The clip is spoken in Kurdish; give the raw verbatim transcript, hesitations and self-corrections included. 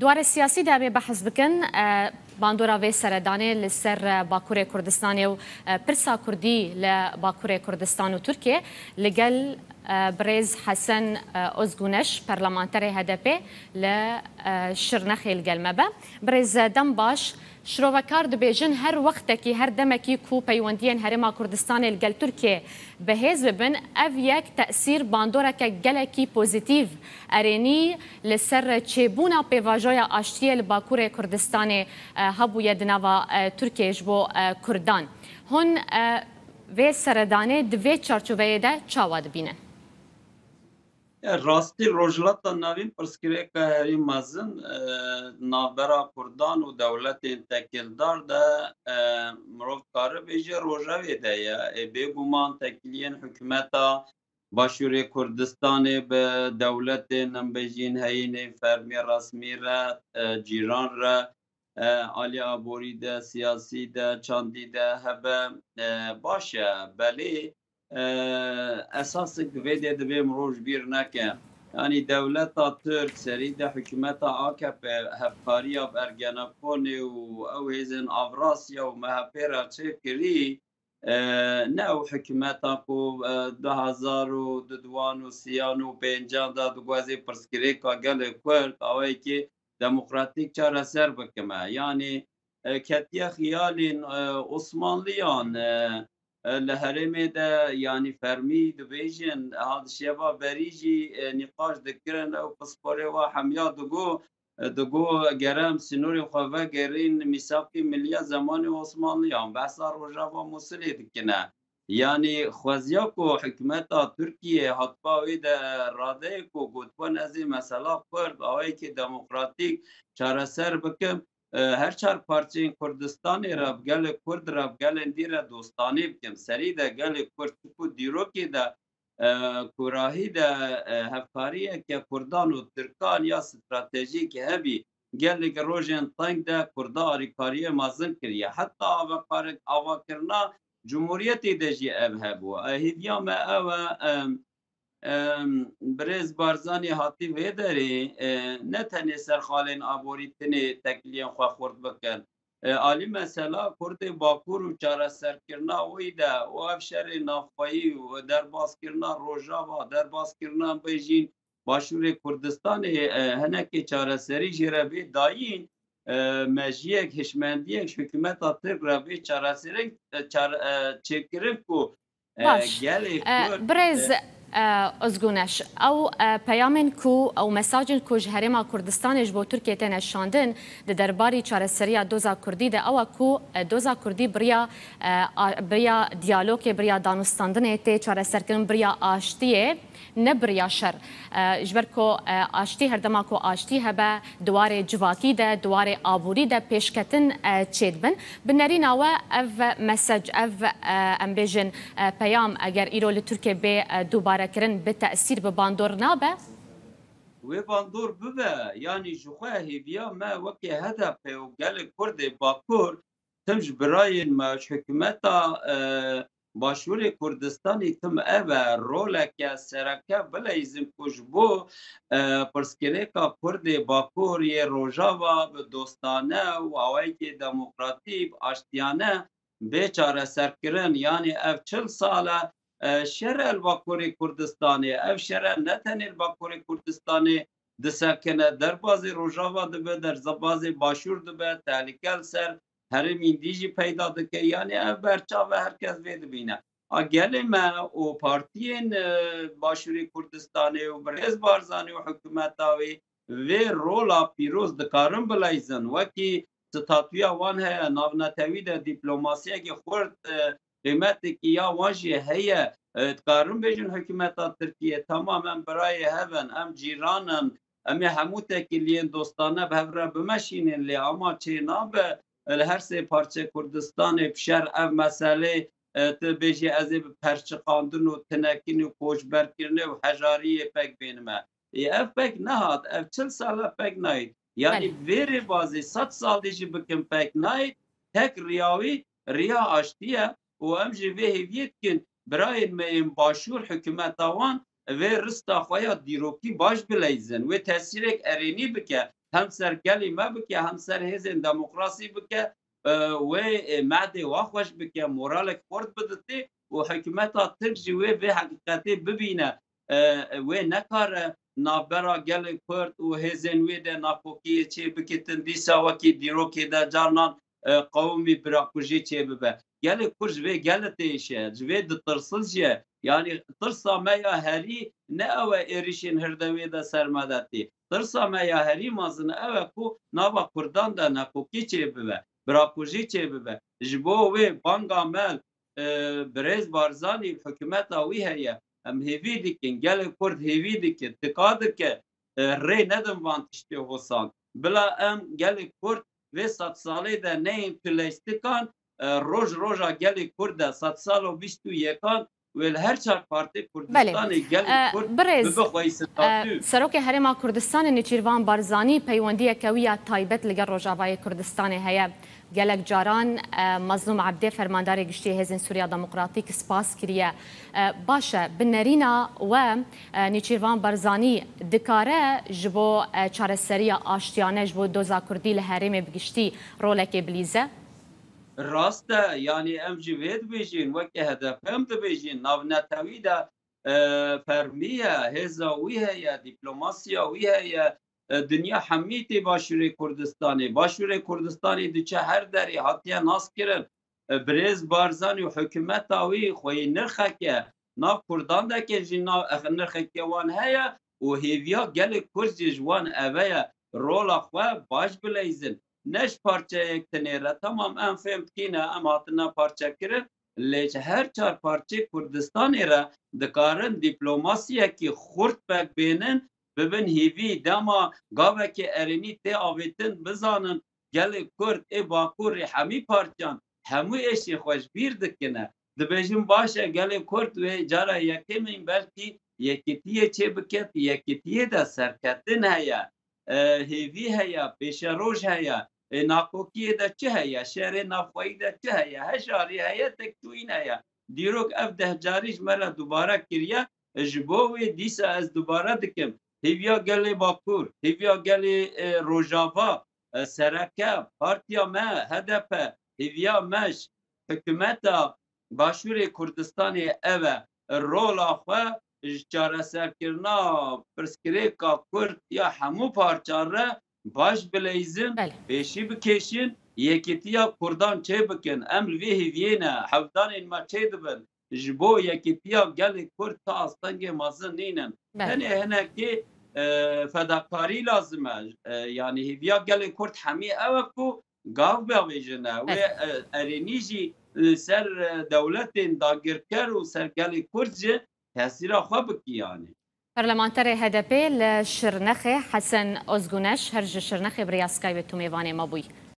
Di warê siyasî de em ê behs bikin, e, bandora vê seredanê li ser, e, Bakurê Kurdistanê û, e, pirsa Kurdî li Bakurê Kurdistan û Tirkiye li gel, e, birêz Hesen, e, Ozguneş, parlamenterê H D P li, e, Şirnexê li gel me be. Birêz, e, dem baş. Şirovekar dibêjin, her wextekî, her demekî ku peywendiyên Herêma Kurdistanê li gel Tirkiye bi hêz bibin, ev yek tesîr bandoreke gelekî pozîtîv, erênî li ser çêbûna pêvajoya aştiyê li Bakurê Kurdistanê, e, hebûye di nava, e, Tirkiyê ji bo, e, Kurdan. Hûn, e, vê seredanê di vê çarçoveyê de çawa dibînin? Ya, rastî Rojhilata Navîn pirsgirêka herî mezin, e, navbera Kurdan û dewletên tekildar de, e, mirov dikare bêje rojevê de ye. Ê, bêguman tekiliyên hikûmeta Başûrê Kurdistanê bi dewletên, em bêjin, heyînê fermî resmî re, e, cîran re, e, alî aborî de, siyasî de, çandî de hebe, e, baş e. Belê, e, esasek di vê de divê mirov ji bîr neke. Yanî dewleta Tirk, serî de hikûmeta A K P, hevkariya bi Ergenekonê û ew hêzên Avrasya û M H P re çêkirî, e, ne ew hikûmeta ku, e, du hezar û duduan û siyan û pêncan de diguhezê pirsgirêka gelê Kurd, awayekî demokratîk çareser bikime. Yanî, e, ketiye xiyalên, e, Osmanliyan, e, e, li herêmê de, yanî fermî dibêjin, ha di şeva berî jî, e, nîqaş dikirin, ew pisporê wa hemiya digo, e, digo gere em sînorê xwe vegerîn mîsaqî milî ya zemanê Osmanliyan, behsa Rojava Mûsilê dikine. Yanî xweziya ku hikûmeta Tirkiyê hatiba wê de radeyê ku gotibûn ez ê mesela Kurd awayekî demokratîk çareser bikim, e, her çar parçeyên Kurdistanê re, bi gelê Kurd re, bi gelên dî re dostanî bikim. Serî de gelê Kurd çiku dîrokê de, e, kurahî de, e, hevkariyeke Kurdan û Tirkan ya stratejîk hebî, gelek rojên teng de Kurda alîkariyê mezin kiriye. Heta avakar-, avakirina Cumhuriyetê de jî ev hebû. E, hêviya me ew e, em, em, birêz Barzanî hatî vê derê, e, ne tenê ser xalên aborî tinê tekiliyên xwe xurt bikin. E, alî mesela Kurdê Bakur û çareserkirina wî de û ev şerê navxweyî û derbaskirina Rojava, derbaskirina bêjîn Başûrê Kurdistanê, e, hinekê çareserî jê re vê dayîn, e, mejiyek, hişmendiyek ji hikûmeta Tirk re vê çareserê, e, çare-, e, çêkirin ku, e, Baş. gelê E, Kurd, birêz, e, e, Ozguneş, ew, e, peyamên ku, ew mesajên ku ji Herêma Kurdistanê ji bo Tirkiye têne şandin, di derbarî çareseriya doza Kurdî de ew e ku, e, doza Kurdî bi riya, e, a-, bi riya diyalogê, bi riya danûstandinê tê çareserkirin, bi riya aştiyê, ne bi riya şer. E, ji ber ku, e, aştî, her dema ku aştî hebe, di warê civakî de, di warê aborî de pêşketin, e, çêdibin. Bi nerîna we ev mesaj, ev, e, em bêjin, e, peyam eger îro li Tirkiye bê, e, dubarekirin, bi tesîr, bi bandor nabe? Wê bandor bibe, yanî ji xwe hêviya me wekî H D P û gelê Kurdê Bakur, tim ji birayên me, ji hikûmeta, e, Başûrê Kurdistanê tim ev e, roleke sereke bileyzin ku ji bo, e, pirsgirêka Kurdê Bakur yê Rojava bi dostane û awayekî demokratîk, aştiyane bê çareserkirin. Yanî ev çil sal e, e, şer e li Bakurê Kurdistanê. Ev şer e ne tenê li Bakurê Kurdistanê disekine, derbazê Rojava dibe, derbazê Başûr dibe, tehlike li ser herêmên dî jî peyda dike. Yanî ev berçav e, her kes vê dibîne. A gelê me û partiyên, e, Başûrê Kurdistanê û birêz Barzanî û hikûmeta wê vê rola pîroz dikarin bileyzin. Wekî statûya wan heye, navnetewî de dîplomasiyekî xurt, e, qîmetekî ya wan jî heye. E, dikarin bêjin hikûmeta Tirkiye, tamam, em birayê hev in, em cîran in, em ê hemû tekiliyên dostane bi hev re bimeşînin, lê ama çê nabe, e, li her sê parçe Kurdistanê bi şer ev meselê, e, tu bêjî ez ê bi perçiqandin û tinekin û koçberkirinê û hejariyê pek bênime. Ê, ev pek nehat, ev çil sal e pek nayît. Yanî Belê. vê rêbazê sed salî jî bikin pek nayît, tek riya wî riya aştî ye û em jî vê hêviyê dikin birayên me yên Başûr, hikûmeta wan vê rista xwe ya dîrokî baş bileyzin, wê tesîrek erênî bike. hem ser gelê me bike, hem ser hêzên demokrasî bike, e, wê, e, medê wa xweş bike, moralek xurt biditê û hikûmeta Tirk jî wê vê heqîqetê bibîne, e, wê nekare navbera gelê Kurd û hêzên wê de nakokiyê çê bikitin, dîsa wekî dîrokê de carnan, e, qewimî birakujî çê bibe. Gelê Kurd ji vê gele têşe, ji vê ditirsin jî ye. Yanî tirsa me ya herî ne ew e êrişên hirdewê de ser me de tê. Tirsa me ya herî mezin ew e ku nava Kurdan de nakokî çê bibe, birakujî çê bibe. Ji bo wê banga me, e, birêz Barzanî û hikûmeta wî heye. Em hêvî dikin, gelê Kurd hêvî dike, tika dike, e, rê nedin van tiştê hosan. Bila em gelê Kurd vê sedsalê de neyên tu leystikan, e, roj roja gelê Kurd de, sedsal û bîst û yekan wê li her çar partê Kurdistanê gelê Kurd bibe xweyî statû. Serokê Herêma Kurdistanê Nêçîrvan Barzanî peywendiyeke wî ya taybet li gel Rojavayê Kurdistanê heye. Gelek caran, e, Mazlûm Ebdê, fermandarê giştî Hêzên Sûriya Demokratîk, spas kiriye. E, baş e, bi nerîna we, e, Nêçîrvan Barzanî dikare ji bo, e, çareseriya aştiyane ji bo doza Kurdî li herêmê bi giştî rolekê bilîze? Rast e, yanî em jî vê dibêjin, weke H D P em dibêjin, navnetewî de, e, fermî ye, hêza wî heye, dîplomasiya wî heye, e, dinya hemî tê Başûrê Kurdistanê. Başûrê Kurdistanê diçe her derê hatiye naskirin. E, birêz Barzanî û hikûmeta wî xweyî nirxeke nav Kurdan deke jî nav, ex-, nirxeke wan heye û hêviya gelê Kurd jî ji wan eve ye rola xwe baş bileyzin. Ne ji parçeyek tinê re, temam em fêm dikîne, em hatine parçekirin, lê ji her çar parçeyê Kurdistanê re dikarin dîplomasiyekî xurt pek bênin, bibin hêvî, dema gavekê erênî tê avêtin, bizanin gelê Kurd ê Bakurê hemî parçan, hemû êşê xwe ji bîr dikine. Dibêjin baş e, gelê Kurd wê cara yekemîn belkî yekîtiyê çêbiket, yekîtiyê de serketin heye, e, hêvî heye, pêşeroj heye, ê nakokiyê de çi heye, şerê navxweyî de çi heye, hejarî heye, têkçûyîn heye. Dîrok ev deh carî ji me re dubare kiriye, ji bo wê dîsa ez dubare dikim. Hêviya gelê Bakur, hêviya gelê, e, Rojava, e, sereke, partiya me, H D P, hêviya me ji hikûmeta Başûrê Kurdistanê ev e, rola xwe ji çareserkirina pirsgirêka Kurd ya hemû parçan re baş bileyzin, Belê. pêşî bikêşin, yekîtiya Kurdan çêbikin. Em li vê hêviyê ne, hevdanên me çêdibin. Ji bo yekîtiya gelê Kurd ti astengê mezin nînin. Belê. Tenê hinekî, e, fedakarî lazim e. E, yanî hêviya gelê Kurd hemî ew e ku gav bavêjine. Wê, Evet. e, erênî jî li ser, e, dewletên dagirker û ser gelê Kurd jî tesîra xwe bikî yanî. Parlamenterê H D P li Şirnexê Hesen Ozguneş her ji Şirnexê bi rêya Skype tu mêvanê me bûy.